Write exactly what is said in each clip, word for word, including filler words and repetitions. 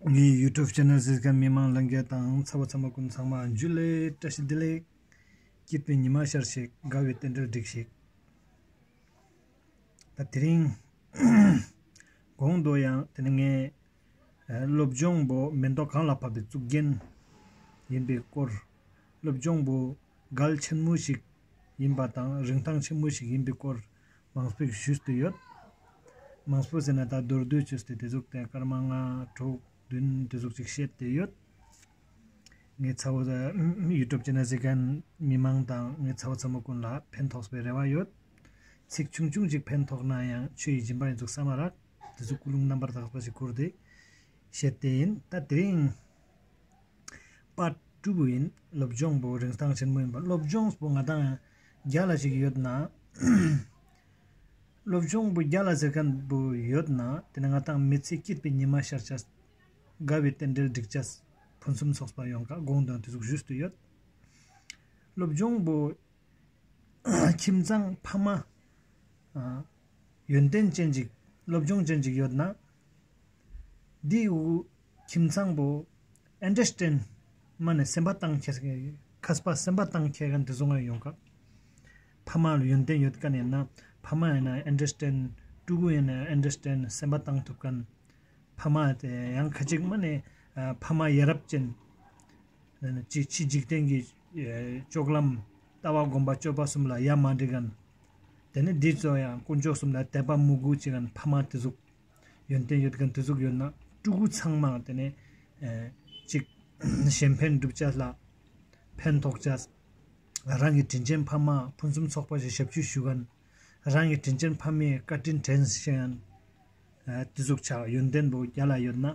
ངའི་YouTube channel གཟིགས་མཁན་མི་མང་ལྷན་རྒྱས་དང་ཚ་བོ་ཚ་མོ་ཀུན་ཚང་མ་འཇུ་ལེ་བཀྲ་ཤིས་བདེ་ལེགས། སྐྱིད་པའི་ཉི་མ་ཤར་ཞིག་དགའ་བའི་རྟེན་འབྲེལ་འགྲིག་ཞིག་ད་དེ་རིང་གོང་དུ་ཡང་དེ་ནི་ངས་སློབ་སྦྱོང་པོ་མེ་ཏོག་གང་ལ་ཕབ་པའི་གཙུག་རྒྱན་ཡིན་པའི་སྐོར། སློབ་སྦྱོང་པོ་གལ་ཆེན་མོ་ཞིག་ཡིན་པ་དང་རིན་ཐང་ཆེན་མོ་ཞིག་ཡིན་པའི་སྐོར་མང་པོ་ཞུས་ཏེ་ཡོད། མང་པོ་ཟེར་ན་ད་མདོར་བསྡུས་བཅོས་ཏེ་དེ་ཟུག་དེ་སྐར་མ་ལྔ་དྲུག་བདུན་དེ་ཟུག་ཅིག་བཤད་དེ་ཡོད། ངའི་ཚ་བོ་YouTube channel གཟིགས་མཁན་མི་མང་དང་ངའི་ཚ་བོ་ཚ་མོ་ཀུན་ལ་ཕན་ཐོགས་པའི་རེ་བ་ཡོད། ཚིག་ཆུང་ཆུང་ཅིག་ཕན་ཐོགས་ན་ཡང་ཆོས་ཡི་སྦྱིན་པ་ཡིན་ཚུགས་བསམ་མ་རག་དེ་ཚོ་ཀུན་སློང་རྣམ་པར་དག་པ་ཞིག་བསྐུར་ཏེ་བཤད་དེ་ཡིན། ད་དེ་རིང་པར་བཅུ་པོ་ཡིན། སློབ་སྦྱོང་པོ་རིན་ཐང་ཆེན་མོ་ཡིན་པ། སློབ་སྦྱོང་པོ་ང་དང་རྒྱ་ལ་ཞིག་ཡོད་ན། སློབ་སྦྱོང་པོ་རྒྱ་ལ་ཟེར་མཁན་པོ་ཡོད་ན་དེ་ནི་ང་དང་མི་ཚེ་སྐྱིད་པའི་ཉི་མ་ཤར་ཆ། དགའ་བའི་རྟེན་འབྲེལ་འགྲིག་ཆ། ཕུན་སུམ་ཚོགས་པ་ཡོང་ཁ་དགོངས་དོན་དེ་ཟུག་ཞུས་ཏེ་ཡོད། སློབ་སྦྱོང་པོ་ཁྱིམ་ཚང་ཕ་མ། ཡོན་ཏན་ཅན་ཅིག་སློབ་སྦྱོང་ཅན་ཅིག་ཡོད་ན། འདི་འུ་ཁྱིམ་ཚང་པོ་understand མ་ནས་སེམས་པ་བཏང་ཁྱེར་མཁས་པ་སེམས་པ་བཏང་ཁྱེར་མཁན་དེ་ཚོ་ང་ཡོང་སྐབས། ཕ་མ་ལ་ཡོན་ཏན་ཡོད་མཁན་ཡིན་ན་ཕ་མ་ཡིན་ན་understand ཕྲུ་གུ་ཡིན་ན་understand སེམས་པ་བཏང་ཐུབ་མཁན། ཕ་མ་དེ་ཡང་ཁ་ཅིག་མ་ནས་ཕ་མ་ཡ་རབས་ཅན། ཅིག་ཕྱི་འཇིག་རྟེན་གྱི་ཨེ་ལྕོགས་ལམ་ལྟ་བ་སྒོམ་པ་སྤྱོད་པ་གསུམ་ལ་ཡ་མ་འགྲིག་མཁན། དེ་ནས་འདི་ཚོ་ཡང་དཀོན་མཆོག་གསུམ་ལ་དད་པ་མོས་གུས་བྱེད་མཁན་ཕ་མ་དེ་ཟུག་ཡོན་ཏན་ཡོད་མཁན་དེ་ཟུག་ཡོད་ན་ཕྲུ་གུ་ཚང་མ་དེ་ནས་ཨེ་ཅིག་གཞན་ཕན་སྒྲུབ་བྱ་ལ་ཕན་ཐོགས་བྱ། རང་གི་དྲིན་ཅན་ཕ་མ་ཕུན་སུམ་ཚོགས་པ་ཞིག་ཞབས་ཞུ་ཞུ་མཁན། རང་གི་དྲིན་ཅན་ཕ་མའི་བཀའ་དྲིན་དྲན་ཤེས་མཁན། ཨ་དེ་ཟུག་ཆགས་ཡོན་ཏན་པོ་རྒྱ་ལ་ཡོད་ན།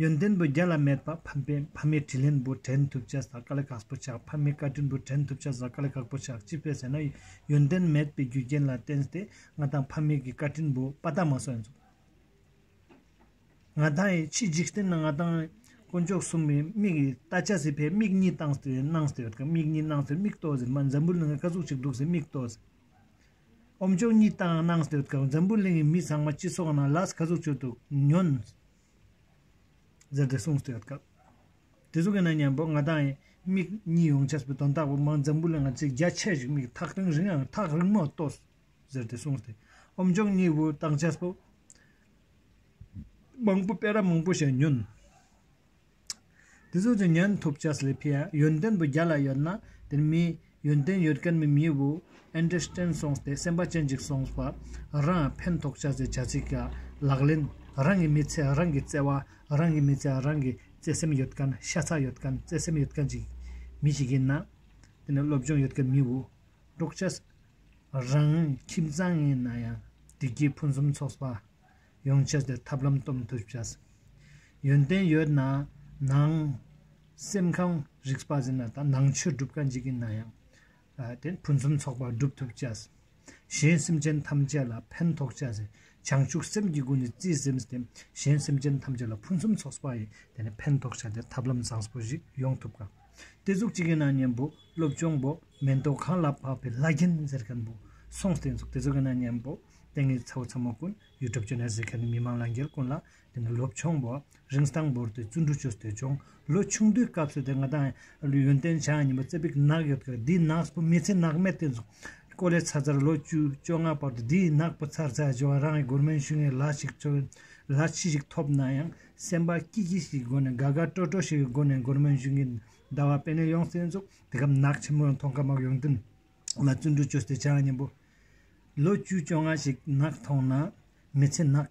ཡོན་ཏན་པོ་རྒྱ་ལ་མེད་པ་ཕ་མའི་ཕ་མའི་དྲིན་ལན་པོ་དྲན་ཐུབ་ཅེས་ལ་དཀའ་ལས་ཁག་པོ་ཆགས། ཕ་མའི་བཀའ་དྲིན་པོ་དྲན་ཐུབ་ཅེས་ལ་དཀའ་ལས་ཁག་པོ་ཆགས། ཅི་ཕིའ་ཟེར་ན་ཡོན་ཏན་མེད་པའི་རྒྱུ་རྐྱེན་ལ་བརྟེན་ཏེ་ང་དང་ཕ་མའི་གི་བཀའ་དྲིན་པོ་པ་ཏ་མ་སོན་ཚུགས། ང་དང་ཡི་ཕྱི་འཇིག་རྟེན་ན་ང་དང་དཀོན་མཆོག་གསུམ་མི་མིག་གི་ལྟ་ཅེས་སི་ཕིའ་མིག་གཉིས་བཏང་སྟེ་གནང་སྟེ་ཡོད་ཀ་མིག་གཉིས་གནང་སྟེ་མིག་ལྟོས་ཟེར་མ་འཛམ་བུ་གླིང་ག་ཟུག་ཅིག་འདུག་ཟེར་མིག་ལྟོས་ཟེར། ཨོམ་ཅོག་གཉིས་བཏང་གནང་སྟེ་ཡོད་ཀ་འཛམ་བུ་གླིང་གི་མི་ཚང་མ་སྤྱི་ཚོགས་ནང་ལས་ག་ཟུག་བྱོས་འདུག་ཉོན་ཟེར་ཏེ་གསུངས་ཏེ་ཡོད་ཀ་དེ་ཟུག་གི་ན་མཉམ་པོ་ང་དང་ཡི་མིག་གཉིས་ཡོང་ཅེས་པའི་དོན་དག་པོ་མང་འཛམ་བུ་གླིང་ང་ཅིག་རྒྱ་ཆེ་ཞིག་མིག་ཐག་རིང་རིང་ཡང་ཐག་རིང་མོ་ལྟོས་ཟེར་ཏེ་གསུངས་ཏེ། ཨོམ་ཅོག་གཉིས་པོ་བཏང་ཅེས་པོ་མང་པོ་སྤེ་ར་མང་པོ་ཞིག་ཉོན། དེ་ཚོ་ཚོ་ཉན་ཐུབ་ཅེས་ལས་ཕིའ་ཡོན་ཏན་པོ་རྒྱ་ལ་ཡོད་ན་དེ་ནི་མི་ཡོན་ཏན་ཡོད་མཁན་མི་མི་བོ་ཨན་ཌར་སི་ཊེན་ཌ་སོང་སྟེ་སེམས་པ་ཅན་ཅིག་སོང་པ་རང་ཕན་ཐོགས་ཅེས་སི་བྱ་ཚིག་ག་ལག་ལེན་རང་གི་མི་ཚེ་རང་གི་བརྩེ་བ་རང་གི་མི་ཚེ་རང་གི་བརྩེ་སེམས་ཡོད་མཁན་ཤ་ཚ་ཡོད་མཁན་བརྩེ་སེམས་ཡོད་མཁན་ཅིག་མི་ཞིག་ཡིན་ན་དེ་ནི་སློབ་སྦྱོང་ཡོད་མཁན་མི་བོ་འགྲོགས་ཅེས། རང་ཁྱིམ་ཚང་ཡིན་ན་ཡང་བདེ་སྐྱིད་ཕུན་སུམ་ཚོགས་པ་ཡོང་ཆེད་དེ་ཐབས་ལམ་སྟོན་ཐུབ་ཅེས། ཡོན་ཏན་ཡོད་ན་ནང་སེམས་ཁམས་རིག་པ་ཟེར་ན་ད་ནང་ཆོས་སྒྲུབ་མཁན་ཅིག་ཡིན་ན་ཡང་ཨ་དེ་ཕུན་སུམ་ཚོགས་པ་སྒྲུབ་ཐུབ་ཅེས། གཞན་སེམས་ཅན་ཐམས་ཅད་ལ་ཕན་ཐོགས་ཅེས་སི་བྱང་ཆུབ་སེམས་ཀྱི་སྒོ་ནས་རྩིས་ཟིན་ཏེ་གཞན་སེམས་ཅན་ཐམས་ཅད་ལ་ཕུན་སུམ་ཚོགས་པ་ཡི་དེ་ནི་ཕན་ཐོགས་ཅེས་དེ་ཐབས་ལམ་བཟང་པོ་ཞིག་ཡོང་ཐུབ་ག་དེ་ཟུག་ཅིག་གི་ན་མཉམ་པོ་སློབ་སྦྱོང་པོ་མེ་ཏོག་གང་ལ་ཕབ་པའི་ལྷ་རྒྱན་ཟེར་མཁན་པོ་སོང་སྟེ་ཟུག་དེ་ཟུག་གི་ན་མཉམ་པོ་དེ་ངའི་ཚ་བོ་ཚ་མོ་ཀུན་ཡུ་ཊུབ་ཅེ་ནལ་ཟེར་མཁན་མི་མང་ལྷན་རྒྱས་ཀུན་ལ་དེ་ནི་སློབ་སྦྱོང་པོ་རིན་ཐང་བོར་ཏེ་བརྩོན་འགྲུས་བཅོས་ཏེ་སྦྱོང་། ལོ་ཆུང་དུས་སྐབས་སུ་དེ་ང་དང་ཡོན་ཏན་བྱ་ཉིན་པ་རྩེ་པིག་ནག་ཡོད་ཀ་དེའི་ནག་པོ་མི་ཚེ་ནག་མེད་དེ་ཟུག་ཀོ་ལེ་ཚར་ཚར་ལོ་བཅུ་བཅོ་ལྔ་བར་དུ་དེའི་ནག་པོ་ཚར་ཚར་འབྱོར་བ་རང་གི་གོར་མེན་ཞུ་ངེས་ལ་ཞིག་བཅོ་ལ་ཆི་ཞིག་ཐོབ་ན་ཡང་། སེམས་པ་སྐྱིད་སྐྱིད་ཞིག་གི་སྒོ་ནས་དགའ་དགའ་སྤྲོ་སྤྲོ་ཞིག་གི་སྒོ་ནས་གོར་མེན་ཞུ་ངེས་ཟླ་བ་པེ་ནེ་ཡོང་སྟེ་ཟུག་དེ་སྐབས་ནག་ཆེན་མོ་ཡང་མཐོང་ཁ་མག་ཡོང་དུས་ལ་བརྩོན་འགྲུས་བཅོས་ཏེ་བྱ་ཉིན་པོ་ལོ་བཅུ་བཅོ་ལྔ་ཞིག་ནག་མཐོང་ན་མི་ཚེ་ནག་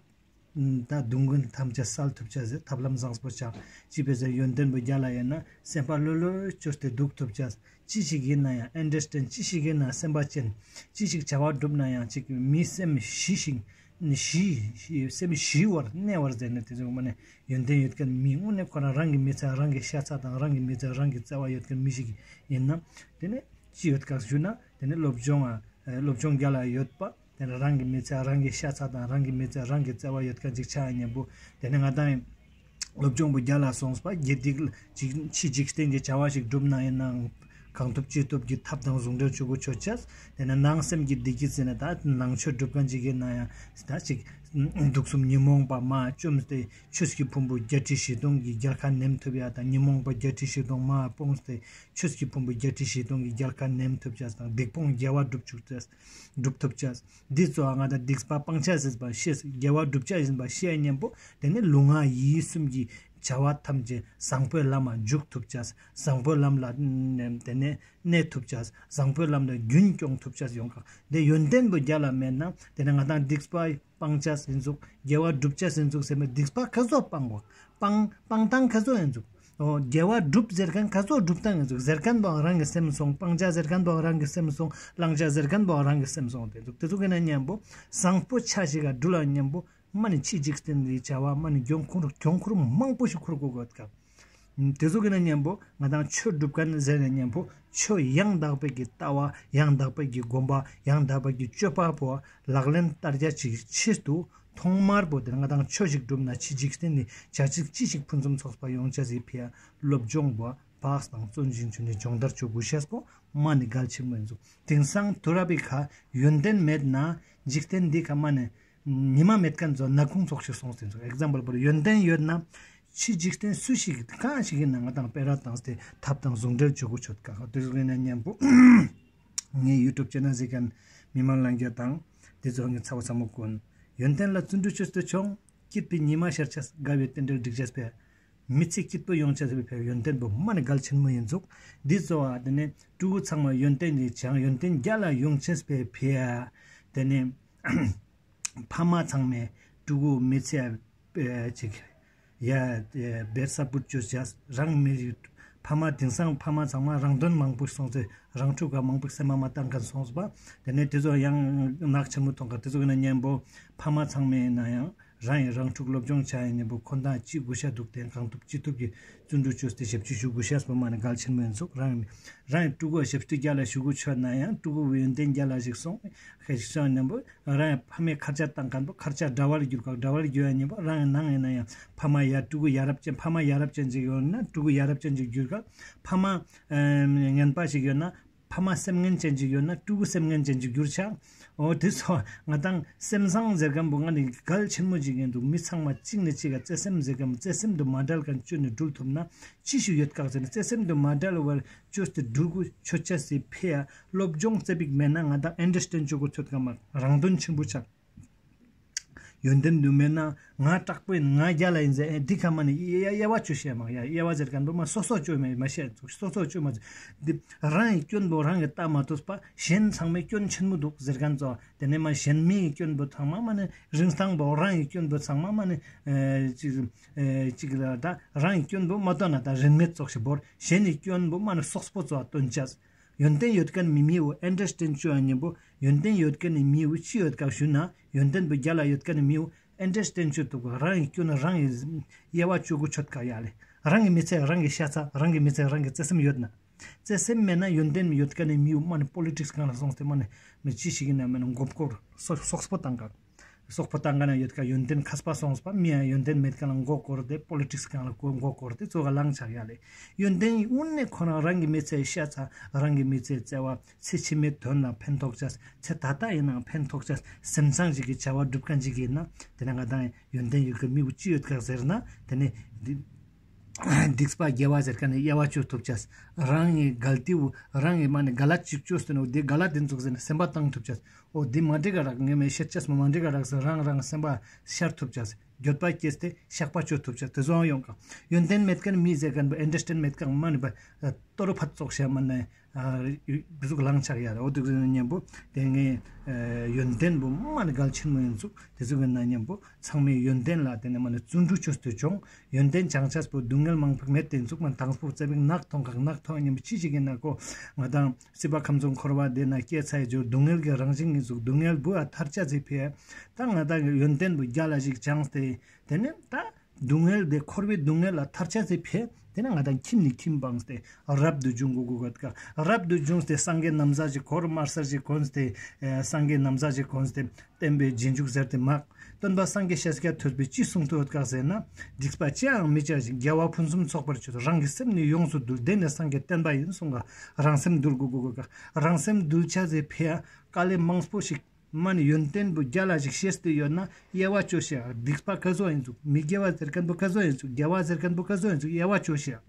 ད་སྡུག་བསྔལ་ཐམས་ཅད་བསལ་ཐུབ་ཅེས་སི་ཐབས་ལམ་བཟང་པོ་ཆགས། ཅི་ཕིའ་ཟེར་ཡོན་ཏན་པོ་རྒྱ་ལ་ཡོད་ན་སེམས་པ་ལྷོད་ལྷོད་བཅོས་ཏེ་འདུག་ཐུབ་ཅེས། ཅི་ཞིག་ཡིན་ན་ཡང་ཨན་ཌར་སི་ཊེན་ཌ་ཅི་ཞིག་ཡིན་ན་སེམས་པ་ཅན། ཅི་ཞིག་བྱ་བ་བསྒྲུབ་ན་ཡང་ཅིག་མི་སེམས་ཞི་ཞིང་ཞི་སེམས་ཞི་བར་གནས་བར་ཟེར་ནས་དེ་ཚོ་མ་ནས་ཡོན་ཏན་ཡོད་མཁན་མི་དངོས་གནས་ཁོ་རང་རང་གི་མི་ཚེ་རང་གི་ཤ་ཚ་དང་རང་གི་མི་ཚེ་རང་གི་བརྩེ་བ་ཡོད་མཁན་མི་ཞིག་ཡིན་ན་དེ་ནས་ཅི་ཡོད་ག་ཞུ་ན་དེ་ནས་སློབ་སྦྱོང་ཨ་སློབ་སྦྱོང་རྒྱ་ལ་ཡོད་པ། དེ་ནས་རང་གི་མི་ཚེ་རང་གི་ཤ་ཚ་དང་རང་གི་མི་ཚེ་རང་གི་བརྩེ་བ་ཡོད་མཁན་ཅིག་ཆགས་ཉན་པོ། དེ་ནས་ང་དང་སློབ་སྦྱོང་པོ་རྒྱ་ལ་སོང་པ་དགེ་སྡིག་ཅིག་ཕྱི་འཇིག་རྟེན་གྱི་བྱ་བ་ཞིག་བསྒྲུབ་ན་ཡིན་ནའང་ གང་ཐུབ་ཅི་ཐུབ་ཀྱི་ཐབས་དང་ཟུང་འབྲེལ་བྱེད་དགོས་ཆོད་ཅེས། དེ་ནས་ནང་སེམས་ཀྱི་བདེ་སྐྱིད་ཟེར་ན་ད་ནང་ཆོས་སྒྲུབ་མཁན་ཅིག་ཡིན་ན་ཡང་ད་ཅིག་དུག་གསུམ་ཉོན་མོངས་པ་མར་བཅོམ་སྟེ་ཆོས་ཀྱི་ཕུང་པོ་བརྒྱད་ཁྲི་བཞི་སྟོང་གི་རྒྱལ་ཁ་ནེམ་ཐུབ་ཡ་དང་ཉོན་མོངས་པ་བརྒྱད་ཁྲི་བཞི་སྟོང་མར་སྤངས་ཏེ་ཆོས་ཀྱི་ཕུང་པོ་བརྒྱད་ཁྲི་བཞི་སྟོང་གི་རྒྱལ་ཁ་ནེམ་ཐུབ་ཅེས་དང་སྡིག་སྤོང་དགེ་བ་སྒྲུབ་བཅུག་ཅེས་སྒྲུབ་ཐུབ་ཅེས། འདི་གཙོ་བོ་ང་དང་སྡིག་པ་སྤང་བྱ་ཟིན་པ་ཤེས། དགེ་བ་བསྒྲུབ་བྱ་ཡིན་པ་ཤེས་སྙམ་པོ་དེ་ནི་ལུས་ངག་ཡིད་གསུམ་གྱི་བྱ་བ་ཐམས་ཅད་བཟང་པོའི་ལམ་ལ་འཇུག་ཐུབ་ཅེས། བཟང་པོའི་ལམ་ལ་ཨ་དེ་ནས་གནས་ཐུབ་ཅེས། བཟང་པོའི་ལམ་ལ་རྒྱུན་སྐྱོང་ཐུབ་ཅེས་ཡོང་ག། དེ་ཡོན་ཏན་པོ་རྒྱ་ལ་མེད་ན་དེ་ནི་ང་དང་སྡིག་པ་སྤང་བྱ་ཟིན་ཟུག་དགེ་བ་བསྒྲུབ་བྱ་ཟིན་ཟུག་ཟེར་མི་སྡིག་པ་ག་ཚོད་སྤང་དགོས། སྤང་སྤང་སྟངས་ག་ཚོད་ཡིན་ཟུག། ཨོ་དགེ་བ་སྒྲུབ་ཟེར་མཁན་ག་ཚོད་སྒྲུབ་སྟངས་ཡིན་ཟུག། ཟེར་མཁན་པོའང་རང་གི་སེམས་སོང་། སྤང་བྱ་ཟེར་མཁན་པོའང་རང་གི་སེམས་སོང་། བླང་བྱ་ཟེར་མཁན་པོའང་རང་གི་སེམས་སོང་། དེ་ཟུག་དེ་ཟུག་ཡིན་ན་མཉམ་པོ་བཟང་པོ་ཆ་ཞིག་ག་འགྲུལ་ལ་མཉམ་པོ་མ་ནི་ཕྱི་འཇིག་རྟེན་གྱི་བྱ་བ་མ་ནི་གྱོང་ཁུར་གྱོང་ཁུར་མང་པོ་ཞིག་ཁུར་དགོས་གོ་སྐབས། དེ་ཚོ་གི་ན་མཉམ་པོ་ང་དང་ཆོས་སྒྲུབ་མཁན་ཟེར་ན་མཉམ་པོ་ཆོས་ཡང་དག་པའི་གི་ལྟ་བ་ཡང་དག་པའི་གི་སྒོམ་པ་ཡང་དག་པའི་གི་སྤྱོད་པ་པོ་ལག་ལེན་བསྟར་རྒྱ་ཅིག་ཆེད་དུ་ཐོག་མར་པོ་དེ་ང་དང་ཆོས་ཤིག་སྒྲུབ་ན་ཕྱི་འཇིག་རྟེན་ནི་བྱ་ཚིག་ཅི་ཞིག་ཕུན་སུམ་ཚོགས་པ་ཡོང་ཆ་ཟིག་ཕི་ཡ་སློབ་སྦྱོང་པོ་བག་དང་བརྩོན་ཞིང་ཆུ་ནི་སྦྱོང་བརྡར་ཆོ་དགུ་ཤེས་པོ་མ་ནི་གལ་ཆེན་མོ་ཡིན་ཟུག། དེང་སང་དུ་ར་པི་ཁ་ཡོན་ཏན་མེད་ན་འཇིག་རྟེན་འདི་ཁ་མ་ནི་ཉི་མ་མེད་མཁན་ཚོ་ནག་ཁུང་ཚོགས་ཤིག་སོང་ཟིན་ཚོ། ཨེག་ཛམ་པལ་པར་ཡོན་ཏན་ཡོད་ན་ཕྱི་འཇིག་རྟེན་སུ་ཞིག་གང་ཞིག་ཡིན་ན་ང་དང་སྤེ་ར་བཏང་སྟེ་ཐབས་དང་ཟུང་འབྲེལ་བྱེད་དགོས་ཆོད་ཀ་ཁ་དུས་ཟིན་ན་མཉམ་པོ་ངའི་ཡུ་ཊུབ་ཅེ་ནལ་ཟིག་གན་མི་མང་ལང་རྒྱ་དང་དེ་ཚོ་ངའི་ཚ་བ་ཚ་མོ་ཀུན་ཡོན་ཏན་ལ་བརྩོན་འགྲུས་ཆོད་དུ་ཆོང་སྐྱིད་པའི་ཉི་མ་ཤར་ཆས་དགའ་བའི་རྟེན་འབྲེལ་སྒྲིག་ཆས་པས། མི་ཚེ་སྐྱིད་པོ་ཡོང་ཆེད་ཕེ་ཡོན་ཏན་པོ་མ་ནི་གལ་ཆེན་མོ་ཡིན་ཚུགས། འདི་གཙོ་བ་དེ་ནི་ཕྲུ་གུ་ཚང་མ་ཡོན་ཏན་གྱི་བྱང་ཡོན་ཏན་རྒྱ་ལ་ཡོང་ཆེད་ཕེ་ཕེ་ཡ། དེ་ནི་ཕ་མ་ཚང་མས་ཕྲུ་གུ་མི་ཚེ་ཨ་ཅིག་ཡ་བེར་ས་བུད་བཅོས་བྱས་རང་མི་ཕ་མ་དེང་སང་ཕ་མ་ཚང་མ་རང་དོན་མང་པོ་སོང་ཚེ་རང་ཕྲུག་ག་མང་པོ་སེམས་མ་མ་བཏང་མཁན་སོང་པ། དེ་ནི་དེ་ཚོ་ཡང་ནག་ཆེན་མོ་མཐོང་ག་དེ་ཚོ་གི་ན་མཉམ་པོ་ཕ་མ་ཚང་མས་ན་ཡང་། རང་ཡི་རང་ཕྲུག་སློབ་སྦྱོང་བྱ་ཡི་ཉིན་པོ་ཁོ་ན་ཅི་དགོས་ཤ་འདུག་དེ་གང་ཐུབ་ཅི་ཐུབ་ཀྱི་བརྩོན་འགྲུས་བཅོས་ཏེ་ཞབས་ཕྱི་ཞུ་དགོས་ཤ་སྤོ་མ་ནི་གལ་ཆེན་མོ་ཡིན་ཚུགས། རང་ཡི་རང་ཡི་ཕྲུ་གུ་ཞབས་ཕྱི་རྒྱ་ལ་ཞུ་དགོས་ཆོད་ན་ཡང་ཕྲུ་གུ་ཡོན་ཏན་རྒྱ་ལ་ཞིག་སོང་ཤེས་ཤིག་སོང་ཉིན་པོ་རང་ཡི་ཕ་མའི་ཁར་ཆ་བཏང་མཁན་པོ་ཁར་ཆ་འདྲ་བར་གྱུར་ག་འདྲ་བར་གྱུར་ཡ་ཉིན་པོ་རང་ཡི་ནང་ཡིན་ན་ཡང་ཕ་མ་ཡ་ཕྲུ་གུ་ཡ་རབས་ཅན་ཕ་མ་ཡ་རབས་ཅན་ཅིག་ཡོད་ན་ཕྲུ་གུ་ཡ་རབས་ཅན་ཅིག་གྱུར་ག་ཕ་མ་ངན་པ་ཞིག་ཡོད་ན། ཕ་མ་སེམས་ངན་ཅན་ཅིག་ཡོད་ན་ཕྲུ་གུ་སེམས་ངན་ཅན་ཅིག་འགྱུར་ཆགས། འོ་དེ་ཚོ་ང་དང་སེམས་བཟང་ཟེར་མཁན་པོ་ང་ནི་གལ་ཆེན་མོ་ཅིག་ཡིན་འདུག། མི་ཚང་མ་གཅིག་ནས་གཅིག་ག་བརྩེ་སེམས་ཟེར་མཁན་བརྩེ་སེམས་དུ་མ་བྲལ་མཁན་བཅོས་ནས་འགྲུལ་ཐུབ་ན་ཅི་ཞིག་ཡོད་ཀག་ཟེར་ན་བརྩེ་སེམས་དུ་མ་བྲལ་བར་བཅོས་ཏེ་འགྲུལ་དགོས་ཆོད་ཆ་སི་ཕི་ཡ་སློབ་སྦྱོང་རྩེ་པིག་མེད་ན་ང་དང་ཨན་ཌར་སི་ཊེན་ཌ་བཅོ་དགོས་ཚོད་ཀ་མ་རང་དོན་ཆེན་པོ་ཆགས། ཡོན་ཏན་དུ་མེད་ན་ང་དྲག་པོ་ཡིན་ང་རྒྱ་ལ་ཡིན་ཟེར་ཨེ་འདི་ཁ་མ་ནི་དབྱེ་དབྱེ་བ་བཅོས་བཤད་མ་ཡ་དབྱེ་བ་ཟེར་མཁན་པོ་མ་སོ་སོ་བཅོས་མེད་མ་བཤད་ཚུགས་སོ་སོ་བཅོས་མ་ཚུགས་འདི་རང་གི་སྐྱོན་པོ་རང་གི་ལྟ་མ་ཐུབ་པ་གཞན་ཚང་མའི་སྐྱོན་ཆེན་མོ་འདུག་ཟེར་མཁན་ཚོ་དེ་ནས་མ་གཞན་མིའི་སྐྱོན་པོ་ཚང་མ་མ་ནི་རིན་ཐང་པོ་རང་གི་སྐྱོན་པོ་ཚང་མ་མ་ནི་ཨེ་ཅིག་ཨེ་ཅིག་ལ་ད་རང་གི་སྐྱོན་པོ་མ་སྟོན་ན་ད་རིན་མེད་ཙོགས་ཤིག་བོར་གཞན་གྱི་སྐྱོན་པོ་མ་ནི་སོག་པོ་ཚོ་སྟོན་ཅས། ཡོན་ཏན་ཡོད་མཁན་ནི་མི་མིའུ་ཨན་ཌར་སི་ཊེན་ཌ་བཅོ་ཡ་ཉིན་པོ་ཡོན་ཏན་ཡོད་མཁན་ནི་མིའུ་ཅི་ཡོད་ཀག་ཞུ་ན་ཡོན་ཏན་པོ་རྒྱ་ལ་ཡོད་མཁན་ནི་མིའུ་ཨན་ཌར་སི་ཊེན་ཌ་བཅོ་ཐུབ་ཀག་རང་གི་སྐྱོན་ནི་རང་གི་དབྱེ་བ་བཅོ་དགོས་ཆོད་ཀག་ཡ་ལེ། རང་གི་མི་ཚེ་རང་གི་ཤ་ཚ་རང་གི་མི་ཚེ་རང་གི་བརྩེ་སེམས་ཡོད་ན། བརྩེ་སེམས་མེད་ན་ཡོན་ཏན་ཡོད་མཁན་ནི་མིའུ་མ་ནི་པོ་ལི་ཊིག་སི་སྒང་ལ་སོང་སྟེ་མ་ནི་མི་ཅི་ཞིག་ཡིན་ན་མ་ནི་མགོ་སྐོར་སོག་སོག་པོ་བཏང་ཀག་སོག་པོ་བཏང་ག་ན་ཡོད་ཀ་ཡོན་ཏན་མཁས་པ་སོང་པ་མི་ཡང་ཡོན་ཏན་མེད་མཁན་ལ་མགོ་སྐོར་ཏེ་པོ་ལི་ཊིག་སི་སྒང་ལ་མགོ་མགོ་སྐོར་ཏེ་ཙོག་ག་ལངས་ཆགས་ཡ་ལེ། ཡོན་ཏན་དངོས་གནས་ཁོ་རང་རང་གི་མི་ཚེ་ཤ་ཚ་རང་གི་མི་ཚེ་བརྩེ་བ་ཚེ་ཕྱི་མའི་དོན་ལ་ཕན་ཐོགས་ཆ་ཚེ་ད་ལྟ་ཡིན་ནའང་ཕན་ཐོགས་ཆ་སེམས་བཟང་ཞིག་གི་བྱ་བ་སྒྲུབ་མཁན་ཞིག་ཡིན་ན་དེ་ནས་ང་དང་ཡོན་ཏན་ཡོད་ཀ་མི་བུ་ཅི་ཡོད་ཀ་ཟེར་ན་དེ་ནས་འདི། སྡིག་པ་དགེ་བ་ཟེར་མཁན་ནི་དབྱེ་བ་བཅོ་ཐུབ་ཅས། རང་གི་གལ་ཏེ་བོ་རང་གི་མ་ནི་ག་ལ་ཅིག་བཅོས་ཏེ་ནོ་དེ་ག་ལ་དེ་འཛུགས་ཟེར་ནས་སེམས་པ་བཏང་ཐུབ་ཅས། འོ་དེ་མ་འགྲིག་ག་རག་ངས་མེད་ཤེས་ཅས་མ་མ་འགྲིག་ག་རག་ཟེར་རང་རང་སེམས་པ་ཤར་ཐུབ་ཅས། འགྱོད་པ་སྐྱེས་ཏེ་བཤགས་པ་བཅོ་ཐུབ་ཅས་དེ་ཚོའང་ཡོང་ག། ཡོན་ཏན་མེད་མཁན་མི་ཟེར་མཁན་པོ་ཨན་ཌར་སི་ཊེན་ཌ་མེད་མཁན་མ་ནི་པ་ཏོ་རུ་ཕད་ཙོག་བཤད་མ་ནི། གཟུགས་ལང་ཆགས་ཡ་རེད། འོ་དེ་ཚོ་ཉན་པོ་དེ་ངས་ཡོན་ཏན་པོ་མ་ནི་གལ་ཆེན་མོ་ཡིན་ཚུགས་དེ་ཚོ་གི་ན་ཉན་པོ་ཚང་མས་ཡོན་ཏན་ལ་དེ་ནས་མ་ནི་བརྩོན་འགྲུས་བཅོས་ཏེ་བྱུང་། ཡོན་ཏན་བྱང་ཆས་པོ་སྡུག་བསྔལ་མང་པོ་མེད་དེ་འཛུགས་མ་དང་པོ་རྩ་བའི་ནག་ཐོང་གག་ནག་ཐོང་ཉན་པོ་ཅི་ཞིག་ཡིན་ན་ཀོ་ང་དང་སྲིད་པ་ཁམས་གསུམ་འཁོར་བ་དེ་ན་སྐྱེ་ཚར་ཡི་ཇོ་སྡུག་བསྔལ་གྱི་རང་བཞིན་ཡིན་ཚུགས་སྡུག་བསྔལ་བུ་ཨ་ཐར་ཆ་ཚིག་ཕེ་ད་ང་དང་གི་ཡོན་ཏན་པོ་རྒྱ་ལ་ཞིག་བྱང་སྟེ་དེ་ནས་ད། སྡུག་བསྔལ་དེ་འཁོར་བའི་སྡུག་བསྔལ་ལ་ཐར་ཆ་ཟེར་ཕེ། དེ་ནས་ང་དང་ཁྱིམ་ནས་ཁྱིམ་སྤངས་ཏེ་རབ་ཏུ་བྱུང་དགོས་དགོས་ཀ། རབ་ཏུ་བྱུང་སྟེ་སངས་རྒྱས་ན་བཟའ་ཞིག་གོར་དམར་སེར་ཞིག་གོན་ཏེ། ཨེ་སངས་རྒྱས་ན་བཟའ་ཞིག་གོན་ཏེ་བསྟན་པའི་རྗེས་འཇུག་ཟེར་ཏེ་མ། སྟོན་པ་སངས་རྒྱས་ཤཱཀྱ་ཐུབ་པས་ཅི་གསུང་དུ་ཡོད་ཀ་ཟེར་ན། སྡིག་པ་ཅི་ཡང་མི་བྱ་ཞིང་། དགེ་བ་ཕུན་སུམ་ཚོགས་པར་སྤྱད་དོ། རང་གི་སེམས་ནི་ཡོངས་སུ་འདུལ། དེ་ནི་སངས་རྒྱས་བསྟན་པ་ཡིན་གསུང་ཀ། རང་སེམས་འདུལ་དགོས་དགོས་ཀ། རང་སེམས་འདུལ་ཆ་ཟེར་ཕེ་ཡ་དཀའ་ལས་མང་པོ་ཞིག་མ་ནི་ཡོན་ཏན་པོ་རྒྱ་ལ་ཞིག་ཤེས་ཏེ་ཡོད་ན་དབྱེ་བ་ཅོ་ཤེས། སྡིག་པ་ག་ཚོད་ཡིན་ཚུགས། མི་དགེ་བ་ཟེར་མཁན་པོ་ག་ཚོད་ཡིན་ཚུགས། དགེ་བ་ཟེར་མཁན་པོ་ག་ཚོད་ཡིན་ཚུགས། དབྱེ་བ་ཅོ་ཤེས།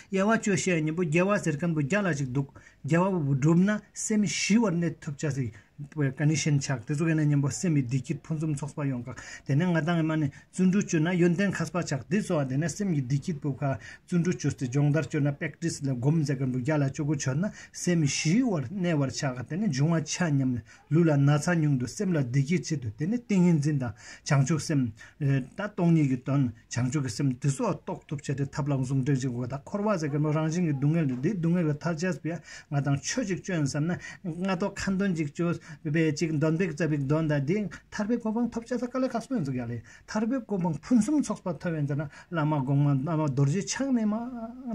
དབྱེ་བ་ཅོ་ཤེས་ཉིན་པོ་དགེ་བ་ཟེར་མཁན་པོ་རྒྱ་ལ་ཞིག་འདུག། དགེ་བ་པོ་བསྒྲུབ་ན་སེམས་ཞི་བར་གནས་ཐུབ་ཆ་ཟིག་ཀ་ནི་ཤན་ཆག། དེ་ཚོ་ག་ནས་ཉིན་པོ་སེམས་ཀྱི་བདེ་སྐྱིད་ཕུན་སུམ་ཚོགས་པ་ཡོང་ག། དེ་ནས་ང་དང་མ་ནི་བརྩོན་འགྲུས་བཅོས་ན་ཡོན་ཏན་མཁས་པ་ཆག། དེ་ཚོ་བ་དེ་ནས་སེམས་ཀྱི་བདེ་སྐྱིད་པོ་ཁ་བརྩོན་འགྲུས་བཅོས་ཏེ་སྦྱོང་བརྡར་བཅོས་ན་པེག་ཏིས་ལ་སྒོམ་ཟེར་མཁན་པོ་རྒྱ་ལ་ཅོ་གོ་ཆོད་ན་སེམས་ཞི་བར་གནས་པར་ཆག་ག། དེ་ནས་འབྱུང་བ་ཆ་མཉམ་ལུས་ལ་ན་ཚ་ཉུང་དུ་སེམས་ལ་བདེ་སྐྱིད་ཆེད་དུ། དེ་ནི་ཏིང་ངེ་འཛིན་དང་བྱང་ཆུབ་སེམས། ད་སྟོང་ཉིད་ཀྱི་དོན་བྱང་ཆུབ་ཀྱི་སེམས་དེ་ཚོ་རྟོགས་ཐུབ་བྱས་ཏེ་ཐབས་ལམ་ཟུང་འབྲེལ་གྱི་སྒོ་དང་འཁོར་བ་ཟེར་གི་མོ་རང་བཞིན་གྱི་སྡུག་བསྔལ་འདི་སྡུག་བསྔལ་ལ་ཐར་ཆས་པས་ང་དང་ཆོས་ཅིག་བཅོན་བསམ་ན་ང་ཏོག་ཁ་འདོན་ཅིག་བཅོས་པས་ཅིག་འདོན་པའི་རྩ་བའི་འདོན་ད་འདི་ཐར་པའི་གོ་འཕང་ཐོབ་ཆས་དཀའ་ལས་ཁག་པོ་ཡིན་ཚུགས་ཡ་ལེ། ཐར་པའི་གོ་འཕང་ཕུན་སུམ་ཚོགས་པ་ཐོབ་ཡིན་ཟེར་ན་བླ་མ་གོང་མ་བླ་མ་རྡོ་རྗེ་འཆང་ནས་མ་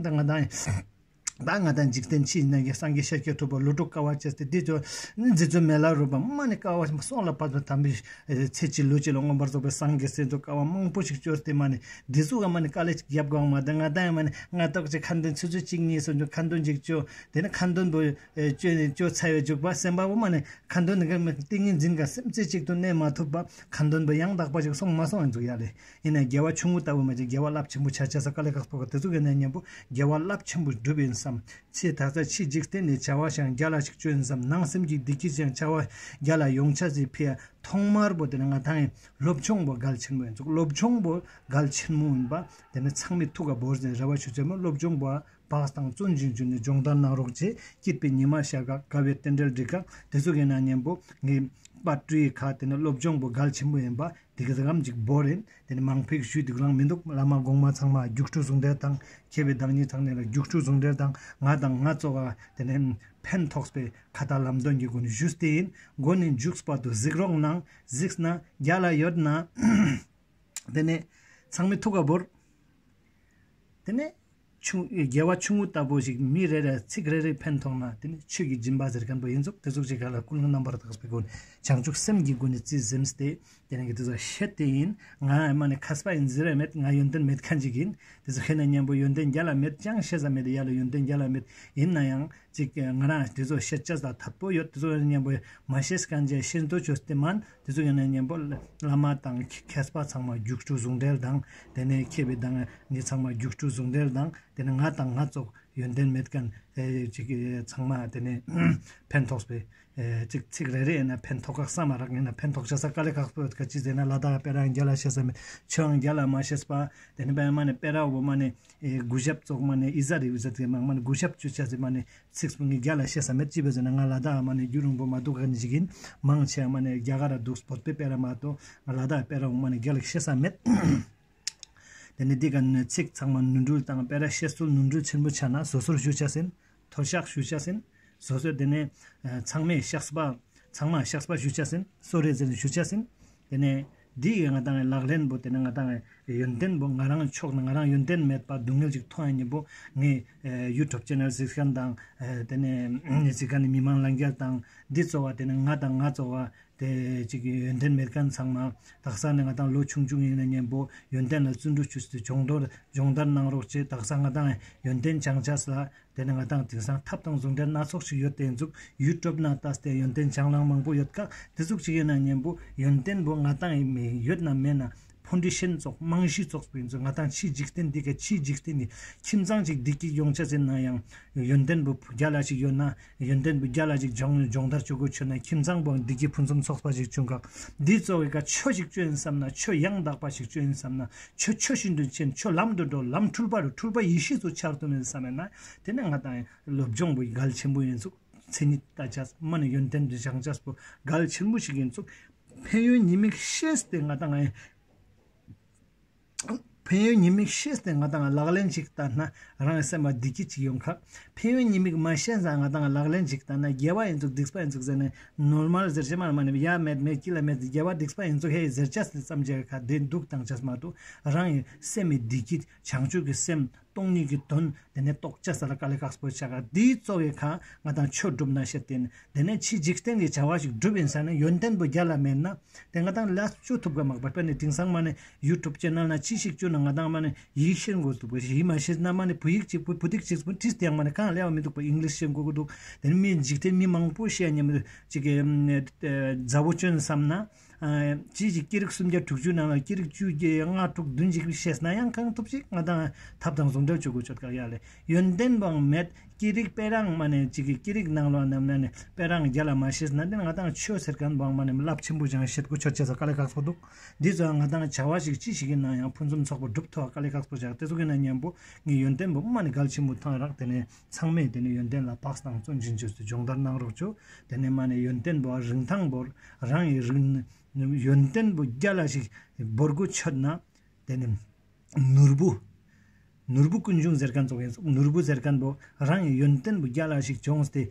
ད་ང་དང་ཡིན། ད་ང་དང་འཇིག་རྟེན་ཕྱི་ནང་གི་སངས་རྒྱས་ཤཱཀྱ་ཐུབ་པ་ལོ་དྲུག་དཀའ་བ་སྤྱད་དེ་འདི་ཚོ་རྗེ་བཙུན་མི་ལ་རས་པ་མ་ནི་དཀའ་བ་སོང་ལ་བབ་པ་དམ་པའི་ཚེ་གཅིག་ལུས་གཅིག་ལ་མངོན་པར་རྫོགས་པའི་སངས་རྒྱས་སྲས་ཚོ་དཀའ་བ་མང་པོ་ཞིག་སྤྱོད་དེ་མ་ནི་འདི་ཚོ་ག་མ་ནི་དཀའ་ལས་ཅིག་རྒྱབ་གང་མ་དང་ང་དང་མ་ནི་ང་ཏོག་ཅིག་ཁ་འདོན་ཆུ་ཚོད་གཅིག་གཉིས་སོང་ཁ་འདོན་ཅིག་བཅོ་དེ་ནི་ཁ་འདོན་པོ་བཅོས་ནས་བཅོ་ཚར་བའི་འཇུག་པ་སེམས་པ་བོ་མ་ནི་ཁ་འདོན་ནི་ག་མི་ཏིང་ངེ་འཛིན་ག་སེམས་རྩེ་གཅིག་ཏུ་གནས་མ་ཐུབ་པ་ཁ་འདོན་པོ་ཡང་དག་པ་ཞིག་སོང་མ་སོང་ཡིན་ཚུགས་ཡ་ལེ། ཡིན་ན་དགེ་བ་ཆུང་ངུ་ལྟ་བུ་མ་ཅིག་དགེ་བ་རླབས་ཆེན་པོ་ཆ་ཆ་ས་དཀའ་ལས་ཁག་པོ་ག་དེ་ཚོ་ག་ནས་མཉམ་པོ་དགེ་བ་རླབས་ཆེན་པོ་སྒྲུབ་ཡིན་བསམ། ཕྱི་ད་ལྟ་ཕྱི་འཇིག་རྟེན་ནས་བྱ་བ་ཞིག་རྒྱ་ལ་ཞིག་བཅོ་ཡིན་བསམ། ནང་སེམས་ཀྱི་བདེ་སྐྱིད་ཅན་བྱ་བ་རྒྱ་ལ་ཡོང་ཆ་ཟིག་ཕི་ཡ་ཐོག་མར་པོ་དེ་ནི་ང་ཐང་ཡིན་སློབ་སྦྱོང་པོ་གལ་ཆེན་པོ་ཡིན་ཚུགས། སློབ་སྦྱོང་པོ་གལ་ཆེན་མོ་ཡིན་པ་དེ་ནི་ཚང་མའི་ཐུགས་ཀ་བོར་ཟིན་རེ་བ་ཞུ་ཆེན་མོ་སློབ་སྦྱོང་པོ་བག་དང་བརྩོན་ཅིང་བསྒྱུར་ནས་སྦྱོང་བརྡར་གནང་རོགས་བྱེད། སྐྱིད་པའི་ཉི་མ་ཤར་ག་དགའ་བའི་རྟེན་འབྲེལ་འགྲིག་ག། དེ་ཚོ་གི་ནང་མཉམ་པོ་ངའི་པར་སྐྲུན་ཡི་ཁ་དེ་ནི་སློབ་སྦྱོང་པོ་གལ་ཆེན་པོ་ཡིན་པ་དེ་གི་ཟ་གམ་ཅིག་བོར་ཡིན། དེ་ནི་མང་པོ་ཞུས་དུས་རང་མི་འདུག། བླ་མ་གོང་མ་ཚང་མ་རྒྱུགས་སྤྲོད་ཟུང་འབྲེལ་དང་མཁས་པའི་བདག་ཉིད་ཚང་ནས་ལ་རྒྱུགས་སྤྲོད་ཟུང་འབྲེལ་དང་ང་དང་ང་ཚོ་ག་དེ་ནི་ཕན་ཐོགས་པའི་ཁ་ཏ་ལམ་སྟོན་གྱི་སྒོ་ནས་ཞུས་ཏེ་ཡིན། སྒོ་ནས་མཇུག་པ་དུ་གཟིགས་རོགས་གནང་། གཟིགས་ན་རྒྱ་ལ་ཡོད་ན། དེ་ནས་ཚང་མའི་ཐུགས་ཀ་བོར། དེ་ནས་ཆུང་དགེ་བ་ཆུང་ངུ་ལྟ་བུ་ཞིག་མི་རེ་རེ་ཚིག་རེ་རེ་ཕན་ཐོགས་ན་དེ་ནི་ཆོས་ཀྱི་སྦྱིན་པ་ཟེར་མཁན་པོ་ཡིན་ཚུགས། དེ་ཚོགས་ཅིག་ག་ལ་ཀུན་སློང་རྣམ་པར་དག་པའི་སྒོ་ནས་བྱང་ཆུབ་སེམས་ཀྱི་སྒོ་ནས་རྩིས་ཟིན་ཏེ་དེ་ནས་ཀྱི་དེ་ཚོ་བཤད་དེ་ཡིན། ང་མ་ནི་མཁས་པ་ཡིན་ཟེར་ར་མེད། ང་ཡོན་ཏན་མེད་མཁན་ཅིག་ཡིན། དེ་ཚོ་ཁེ་ན་མཉམ་པོ་ཡོན་ཏན་རྒྱ་ལ་མེད་ཅང་ཤེས་ས་མེད། ཡ་ལ་ཡོན་ཏན་རྒྱ་ལ་མེད། ཡིན་ན་ཡང་ཅིག་ང་རང་དེ་ཚོ་བཤད་ཆ་ས་ཐབས་པོ་ཡོད། དེ་ཚོ་མཉམ་པོ་མ་ཤེས་མཁན་ཅིག་ཤེས་འདོད་བྱོས་ཏེ་མན། དེ་ཚོ་ཡིན་ན་མཉམ་པོ་བླ་མ་དང་མཁས་པ་ཚང་མ་རྒྱུགས་སྤྲོད་ཟུང་འབྲེལ་དང་དེ་ནས་མཁས་པའི་དང་ངེད་ཚང་མ་རྒྱུགས་སྤྲོད་ཟུང་འབྲེལ་དང་དེ་ནས་ང་དང་ང་ཚོ་ཡོན་ཏན་མེད་མཁན་ཅིག་ཚང་མ་དེ་ནས་ཕན་ཐོགས་པའི་ཅིག་ཚིག་རེ་རེ་ཡིན་ན་ཕན་ཐོགས་ཁག་ས་མ་རག་ཡིན་ན་ཕན་ཐོགས་ཆ་ས་དཀའ་ལས་ཁག་པོ་ཡོད་ཀ་ཅི་ཟེར་ན་ལ་དྭགས་དཔེ་རང་རྒྱ་ལ་ཤེས་ས་མེད། ཆོས་རྒྱ་ལ་མ་ཤེས་པ་དེ་ནས་པའི་མ་ནས་དཔེ་ར་འོ་མ་ནས་གུ་ཞབས་ཙོག་མ་ནས་ཨི་ཟ་རི་ཨི་ཟ་དེ་མ་མ་ནས་གུ་ཞབས་བཅུ་ཆ་ཟེར་མ་ནས། ཚིགས་པོ་ངས་རྒྱ་ལ་བཤད་ས་མེད། ཅི་བས་ཟེར་ན་ང་ལ་དྭགས་མ་ནས་རྒྱུ་རིང་པོ་མ་འདུག་ག་ནི་ཞིག་ཡིན། མང་ཆེ་བ་མ་ནས་རྒྱ་གར་ར་འདུག་བོད་པའི་སྤེ་ར་མ་གཏོགས་ང་ལ་དྭགས་སྤེ་ར་འོང་མ་ནས་རྒྱ་ལ་བཤད་ས་མེད། དེ་ནས་འདི་ག་ནས་ཚིག་ཚང་མ་ནོར་འཁྲུལ་དང་སྤེ་ར་བཤད་སྲོལ་ནོར་འཁྲུལ་ཆེན་པོ་ཆགས་ན་སོ་སོར་ཞུ་ཆ་ཟིན། ཐོར་ཤག་ཞུ་ཆ་ཟིན། སོ་སོས་དེ་ནས་ཚང་མས་བཤགས་པ་ཚང་མ་བཤགས་པ་ཞུ་ཆ་ཟིན། སོ་རེ་ཟིན་ཞུ་ཆ་ཟིན། དེ་ནས་འདི་ཡི་ང་དང་ལག་ལེན་པོ་དེ་ནས་ང་དང་ཡོན་ཏན་པོ་ང་རང་ཕྱོགས་ནས་ང་རང་ཡོན་ཏན་མེད་པ་སྡུག་བསྔལ་ཅིག་མཐོང་ཡ་ཉིན་པོ་ངས་ཡུ་ཊུབ་ཅེ་ནལ་གཟིགས་མཁན་དང་དེ་ནས་གཟིགས་མཁན་ནི་མི་མང་ལྷན་རྒྱས་དང་འདི་ཚོ་བ་དེ་ནས་ང་དང་ང་ཚོ་བ་དེ་ཅིག་ཡོན་ཏན་མེད་མཁན་ཚང་མ་དག་ས་ནས་ང་དང་ལོ་ཆུང་ཆུང་ཡིན་ན་ཉིན་པོ་ཡོན་ཏན་ལ་བརྩོན་འགྲུས་བྱུས་ཏེ་སྦྱོང་བརྡར་སྦྱོང་བརྡར་གནང་རོགས་བྱེད། དག་ས་ང་དང་ཡོན་ཏན་སྦྱང་ཆ་ས་ལ། དེ་ནས་ང་དང་དེང་སང་ཐབས་དང་ཟུང་འབྲེལ་སྣ་ཚོགས་ཤིག་ཡོད་དེ་འཛུགས་ཡུ་ཊུབ་ནང་ལྟ་སྟེ་ཡོན་ཏན་སྦྱང་གླང་མང་པོ་ཡོད་ཀ། དེ་ཟུག་ཅིག་ཡིན་ན་ཉན་པོ་ཡོན་ཏན་པོ་ང་དང་ཡིན་མིན་ཡོད་ན་མེད་ན་ཕོན་ཌེ་ཤན་ཙོགས་རྨང་གཞི་ཙོགས་པོ་ཡིན་ཙོགས། ང་དང་ཕྱིའི་འཇིག་རྟེན་འདི་ག་ཕྱིའི་འཇིག་རྟེན་གྱི་ཁྱིམ་ཚང་ཅིག་བདེ་སྐྱིད་ཡོང་ཆ་ཟེར་ན་ཡང་ཡོན་ཏན་པོ་རྒྱ་ལ་ཞིག་ཡོད་ན་ཡོན་ཏན་པོ་རྒྱ་ལ་ཞིག་སྦྱོང་སྦྱོང་བརྡར་བྱེད་དགོས་ཆོད་ན་ཁྱིམ་ཚང་པོ་བདེ་སྐྱིད་ཕུན་སུམ་ཚོགས་པ་ཞིག་བྱུང་ག། འདི་ཙོགས་ཀྱི་ཀ་ཆོས་ཤིག་བཅོ་ཡིན་བསམ་ན་ཆོས་ཡང་དག་པ་ཞིག་བཅོ་ཡིན་བསམ་ན་ཆོས་ཆོས་བཞིན་དུ་ཕྱིན། ཆོས་ལམ་དུ་འགྲོ། ལམ་འཁྲུལ་པ་རུ་འཁྲུལ་པ་ཡེ་ཤེས་སུ་འཆར་དུ་མེད་བསམ་ཡིན་ན། དེ་ནས་ང་དང་སློབ་སྦྱོང་པོ་གལ་ཆེན་པོ་ཡིན་ཚུགས། མཚན་ཉིད་ལྟ་ཆས་མ་ནི་ཡོན་ཏན་དུ་སྦྱང་ཆས་པོ་གལ་ཆེན་པོ་ཞིག་ཡིན་ཚུགས། ཕན་ཡོན་ཉེས་དམིགས་ཤེས་ཏེ་ང་དང་ང་ཡང་ ཕན་ཡོན་ཉེས་དམིགས་ཤེས་ཏེ་ང་དང་ལག་ལེན་ཅིག་བསྟར་ན་རང་གི་སེམས་པ་བདེ་སྐྱིད་ཅིག་ཡོང་ཁ། ཕན་ཡོན་ཉེས་དམིགས་མ་ཤེས་ཙང་ང་དང་ལག་ལེན་ཅིག་བསྟར་ན་དགེ་བ་ཡིན་ཚུགས་སྡིག་པ་ཡིན་ཚུགས་ཟེར་ནས་ནོར་མལ་ཟེར་ཅེས་མ་མ་ནི་ཡ་མེད་མེད་སྐྱིད་ལ་མེད་དགེ་བ་སྡིག་པ་ཡིན་ཚུགས་ཧེ་ཟེར་ཅེས་ཙམ་ཅིག་ཁ་བདེ་སྡུག་བཏང་ཅེས་མ་གཏོགས་རང་གི་སེམས་མི་བདེ་སྐྱིད་བྱང་ཆུབ་ཀྱི་སེམས། སྟོང་ཉིད་ཀྱི་དོན་དེ་ནས་རྟོགས་བྱ་ས་ལ་དཀའ་ལས་ཁག་པོ་ཆགས་ཀ་འདིའི་གཙོ་བའི་ཁ་ང་དང་ཆོས་སྒྲུབ་ན་ཤེས་ཏེ་དེ་ནས་ཕྱི་འཇིག་རྟེན་གྱི་བྱ་བ་ཞིག་སྒྲུབ་ཡིན་ས་ན་ཡོན་ཏན་པོ་རྒྱ་ལ་མེད་ན་དེ་ང་དང་ལས་བཅུ་ཐུབ་ག་མག་པ་དཔེར་ན་དེང་སང་མ་ནས་ཡུ་ཊུབ་ཅེ་ནལ་ན་ཅི་ཞིག་བཅུ་ན་ང་དང་མ་ནས་ཡིག་ཤེས་དགོས་འདུག་པ་ཡིག་མ་ཤེས་ན་མ་ནས་བུ་ཡིག་ཅིག་བུ་བུ་ཏིག་ཅིག་བུ་བྲིས་ཏེ་ཡང་མ་ནས་གང་ལས་བ་མི་འདུག་པ་ཨིང་ལིཤ་ཤེས་དགོས་ཀྱི་འདུག་དེ་ནས་མི་འཇིག་རྟེན་མི་མང་པོ་ཤེས་ཉམས་ཅིག་གི་མཛའ་བོ་ཅོན་བསམ་ན། ཅིའི་ཅིག་སྐད་རིགས་སུམ་བརྒྱ་དྲུག་ཅུ་ནང་ལ་སྐད་རིགས་བཅུ་བརྒྱ་ལྔ་དྲུག་བདུན་ཅིག་ཤེས་ན་ཡང་གང་ཐུབ་ཅིག་ང་དང་ཐབས་དང་ཟུང་འབྲེལ་བྱེད་དགོས་ཆོད་ཀག་ཡ་ལས་ཡོན་ཏན་པའང་མེད། སྐད་རིགས་དཔེ་རང་མ་ནས་ཅིག་གི་སྐད་རིགས་ནང་ལོགས་ནམ་ན་ནས་དཔེ་རང་རྒྱ་ལ་མ་ཤེས་ན་དེ་ང་དང་ཆོས་ཟེར་མཁན་པའང་མ་ནས་རླབས་ཆེན་པོ་ཅང་བཤད་དགོས་ཆོད་ཅེས་སོགས་དཀའ་ལས་ཁག་པོ་འདུག་འདི་ཚོ་ང་དང་བྱ་བ་ཞིག་ཅི་ཞིག་ཡིན་ན་ཡང་ཕུན་སུམ་ཚོགས་པ་སྒྲུབ་ཐུབ་པ་དཀའ་ལས་ཁག་པོ་ཅག་དེ་ཚོ་གི་ན་མཉམ་པོ་ངས་ཡོན་ཏན་པོ་མ་ནས་གལ་ཆེན་པོ་ཐང་རག་དེ་ནས། ཚང་མས་དེ་ནས་ཡོན་ཏན་ལ་བག་དང་བརྩོན་ཅིང་བཅོས་ཏེ་སྦྱོང་བརྡར་གནང་རོགས་བྱོས། དེ་ནས་མ་ནས་ཡོན་ཏན་པོ་རིན་ཐང་བོར། རང་གི་རིན་ཡོན་ཏན་པོ་རྒྱ་ལ་ཞིག་བོར་དགོས་ཆོད་ན། དེ་ནས་ནོར་བུ། ནོར་བུ་ཀུན་འབྱུང་ཟེར་མཁན་ཚོ་ཡིན་ནོར་བུ་ཟེར་མཁན་པོ་རང་གི་ཡོན་ཏན་པོ་རྒྱ་ལ་ཞིག་བྱུང་སྟེ།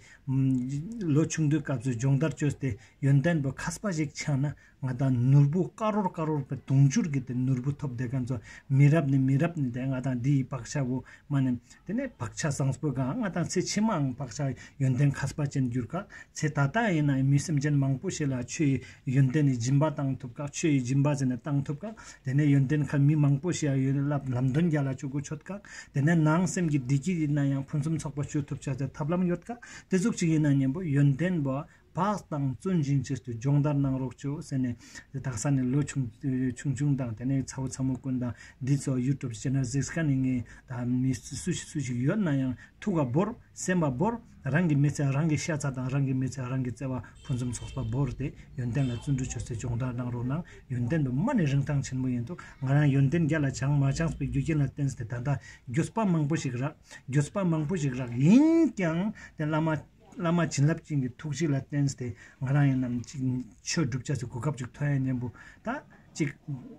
ལོ་ཆུང་དུས་སྐབས་སུ་སྦྱོང་བརྡར་བཅོས་ཏེ་ཡོན་ཏན་པོ་མཁས་པ་ཞིག་ཆགས་ན། ང་དང་ནོར་བུ་ཀ་རོར་ཀ་རོར་པའི་དུང་ཕྱུར་གྱི་དེ་ནོར་བུ་ཐོབ་བསྡད་མཁན་ཚོ་མི་རབས་ནས་མི་རབས་ནས་དེ་ང་དང་འདི་ཡི་བག་ཆགས་བོ་མ་ནས་དེ་ནས་བག་ཆགས་བཟང་པོ་གང་ང་དང་ཚེ་ཕྱི་མའང་བག་ཆགས་ཡོན་ཏན་མཁས་པ་ཅན་འགྱུར་ཀ་ཚེ་ད་ལྟ་ཡིན་ན་མི་སེམས་ཅན་མང་པོ་ཞིག་ལ་ཆོས་ཡི་ཡོན་ཏན་ནི་སྦྱིན་པ་བཏང་ཐུབ་ཀ་ཆོས་ཡི་སྦྱིན་པ་ཟེར་ནས་བཏང་ཐུབ་ཀ་དེ་ནས་ཡོན་ཏན་ཁ་མི་མང་པོ་ཞིག་ཡོན་ལབ་ལམ་སྟོན་རྒྱ་ལ་བཅུག་དགོས་ཆོད་ཀ་དེ་ནས་ནང་སེམས་ཀྱི་བདེ་སྐྱིད་ཡིན་ན་ཡང་ཕུན་སུམ་ཚོགས་པ་སྤྱོད་ཐུབ་ཆ་ཚེ་ཐབས་ལམ་ཡོད་ཀ་དེ་ཟུག་ཅིག་ཡིན་ན་མཉམ་པོ་ཡོན་ཏན་པོ། བག་དང་བརྩོན་ཅིང་བཅས་ཏེ་སྦྱོང་བརྡར་གནང་རོགས་ཞུ་ཟེར་ནས་དེ་དག་ས་ནས་ལོ་ཆུང་ཆུང་ཆུང་དང་དེ་ནས་ཚ་བོ་ཚ་མོ་ཀུན་དང་འདི་ཚོ་ཡུ་ཊུབ་ཅེ་ནལ་གཟིགས་མཁན་ནི་ངས་ད་མི་སུ་ཞིག་སུ་ཞིག་ཡོད་ན་ཡང་ཐུགས་ཀ་བོར་སེམས་པ་བོར་རང་གི་མི་ཚེ་རང་གི་ཤ་ཚ་དང་རང་གི་མི་ཚེ་རང་གི་བརྩེ་བ་ཕུན་སུམ་ཚོགས་པ་བོར་ཏེ་ཡོན་ཏན་ལ་བརྩོན་འགྲུས་ཆོད་སེ་སྦྱོང་བརྡར་གནང་རོགས་གནང་། ཡོན་ཏན་དུ་མ་ནས་རིན་ཐང་ཆེན་པོ་ཡིན་འདུག་ང་རང་ཡོན་ཏན་རྒྱ་ལ་བྱང་མ་བྱང་པའི་རྒྱུ་རྐྱེན་ལ་བརྟེན་སྟེ་ད་ལྟ་རྒྱུས་པ་མང་པོ་ཞིག་རག་རྒྱུས་པ་མང་པོ་ཞིག་རག་ཡིན་ཀྱང་དེ་བླ་མ། བླ་མ་བྱིན་རླབས་ཅན་གྱི་ཐུགས་རྗེ་ལ་བརྟེན་ཏེ་ང་རང་ཡང་ནམ་ཅིག་ཆོས་སྒྲུབ་བྱ་སའི་གོ་སྐབས་ཅིག་ཐོན་ཡ་མཉམ་པོ་ད་ཅིག་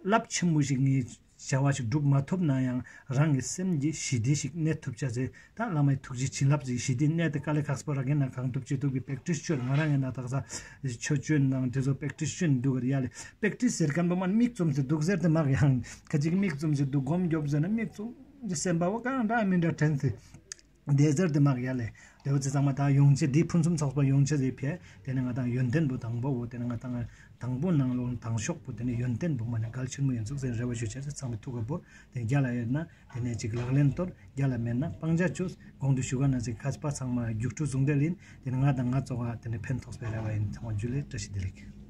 རླབས་ཆེན་པོ་ཞིག་ངས་བྱ་བ་ཞིག་སྒྲུབ་མ་ཐུབ་ན་ཡང་རང་གི་སེམས་ཀྱི་ཞི་བདེ་ཞིག་གནས་ཐུབ་བྱ་ཟེར་ད་བླ་མའི་ཐུགས་རྗེ་བྱིན་རླབས་ཀྱི་ཞི་བདེ་གནས་ཏེ་དཀའ་ལས་ཁག་པོ་རག་གིན་ན་གང་ཐུབ་ཅི་ཐུབ་ཀྱི་པེག་ཏྲིས་བཅོས་ང་རང་ཡང་ན་དག་ས་ཆོས་བཅོས་ནང་དེ་ཚོ་པེག་ཏྲིས་བཅོས་འདུག་གར་ཡ་ལས་པེག་ཏྲིས་ཟེར་མཁན་པོ་མ་མིག་བཙུམ་ཟེར་འདུག་ཟེར་ཏེ་མག་ཡང་ཁ་ཅིག་མིག་བཙུམ་ཟེར་འདུག་སྒོམ་རྒྱོབ་ཟེར་ན་མིག་བཙུམ་གྱི་སེམས་པ་བོ་གང་འདྲ་མི་འདྲ་དྲན་ཚེ། དེ་ཟེར་དེ་མག་ཡ་ལས། དེ་བོ་ཚེ་ཚང་མ་ད་ཡོང་ཆེ་འདི་ཕུན་སུམ་ཚོགས་པ་ཡོང་ཆེ་ཟེར་ཕེ། དེ་ནས་ང་དང་ཡོན་ཏན་པོ་དང་པོ་བོ་དེ་ནས་ང་དང་དང་པོ་ནང་ལོགས་དང་ཤོག་པོ་དེ་ནས་ཡོན་ཏན་པོ་མ་ནས་གལ་ཆེན་མོ་ཡིན་ཚུགས་ཟེར་རེ་བ་ཞུ་ཆེ་ཚེ་ཚང་མའི་ཐུགས་ཀ་བོར་དེ་རྒྱ་ལ་ཡོད་ན་དེ་ནས་ཅིག་ལག་ལེན་གཏོར་རྒྱ་ལ་མེད་ན་སྤང་བྱ་བཅོས་གོང་དུ་ཞུ་ག་ན་ཚེ་མཁས་པ་ཚང་མ་རྒྱུགས་སྤྲོད་ཟུང་འབྲེལ་ཡིན་དེ་ནས་ང་དང་ང་ཚོ་ག་དེ་ནས་ཕན་ཐོགས་པའི་རེ་བ་ཡིན་ཚང་མ་འཇུ་ལེ་བཀྲ་ཤིས་བདེ་ལེགས།